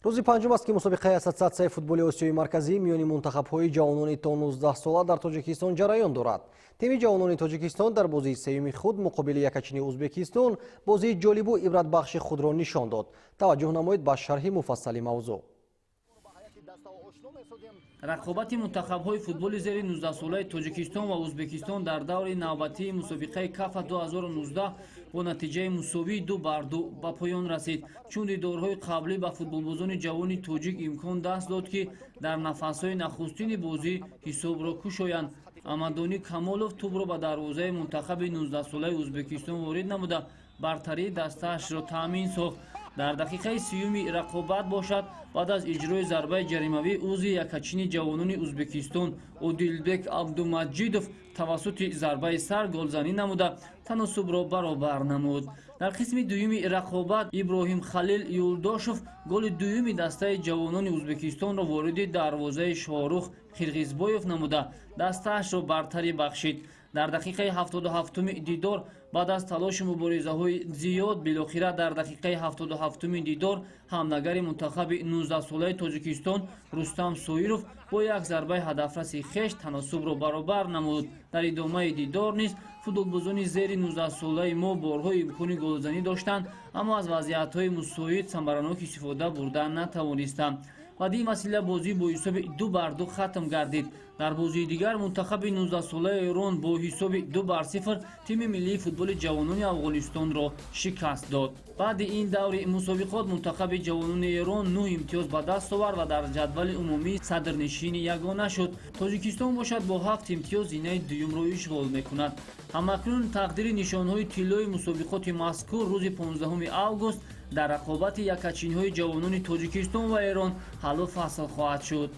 Рӯзи панҷум аст, ки мусобиқаи Ассотсиатсияи футболи Осиёи Марказӣ миёни мунтахабҳои ҷавонони то 19 сола дар Тоҷикистон ҷараён дорад. Тими ҷавонони Тоҷикистон дар бозии сеюми худ муқобили якачини Ӯзбекистон бозии ҷолибу ибратбахши худро нишон дод. Таваҷҷӯҳ намоед ба шарҳи муфассали мавзӯъ. Рақобати мунтахабҳои футболи зери 19-солаи Тоҷикистон ва Ӯзбекистон дар даври навбатии мусобиқаи Кафа 2019 бо натиҷаи мусовии 2-2 ба поён расид. Чун дидорҳои қаблӣ, ба футболбозони ҷавони тоҷик имкон даст дод, ки дар нафасҳои нахустини бозӣ ҳисобро кушоянд. Амадонӣ Камолов тӯбро ба дарвозаи мунтахаби 19-солаи Ӯзбекистон ворид намуда, бартарии дастаашро таъмин сохт. Дар дақиқаи 30-уми рақобат бошад, баъд аз иҷрои зарбаи ҷаримавӣ, узви якачини ҷавонони Ӯзбекистон Одилбек Абдумаҷидов тавассути зарбаи сар голзанӣ намуда, таносубро баробар намуд. Дар қисми дуюми рақобат Иброҳим Халил Юлдошев голи дуюми дастаи ҷавонони Ӯзбекистонро вориди дарвозаи Шоҳрух Қирғизбоев намуда, дастаашро бартарӣ бахшид. Дар дақиқаи 77-уми дидор, баъд аз талошу муборизаҳои зиёд, билохира дар дақиқаи 77-уми дидор ҳамлагари мунтахаби 19-солаи Тоҷикистон Рустам Соиров бо як зарбаи ҳадафраси хеш таносубро баробар намуд. Дар идомаи дидор низ футболбозони зери 19-солаи мо борҳо имкони голзанӣ доштанд, аммо аз вазъиятҳои мусоид самаранок истифода бурда натавонистанд. Баъди ин васила бозӣ бо ҳисоби 2-2 хатм гардид. Дар бозии дигар мунтахаби 19-солаи Эрон бо ҳисоби 2-0 тими миллии футболи ҷавонони Афғонистонро шикаст дод. Баъди ин даври мусобиқот мунтахаби ҷавонони Эрон нӯҳ имтиёз ба даст овард ва дар ҷадвали умумӣ садрнишини ягона шуд. Тоҷикистон бошад, бо ҳафт имтиёз зинаи дуюмро ишғол мекунад. Ҳамакнун тақдири нишонҳои тиллои мусобиқоти мазкур рӯзи 15 август дар рақобати якачинҳои ҷавонони Тоҷикистон ва Эрон ҳаллу фасл хоҳад шуд.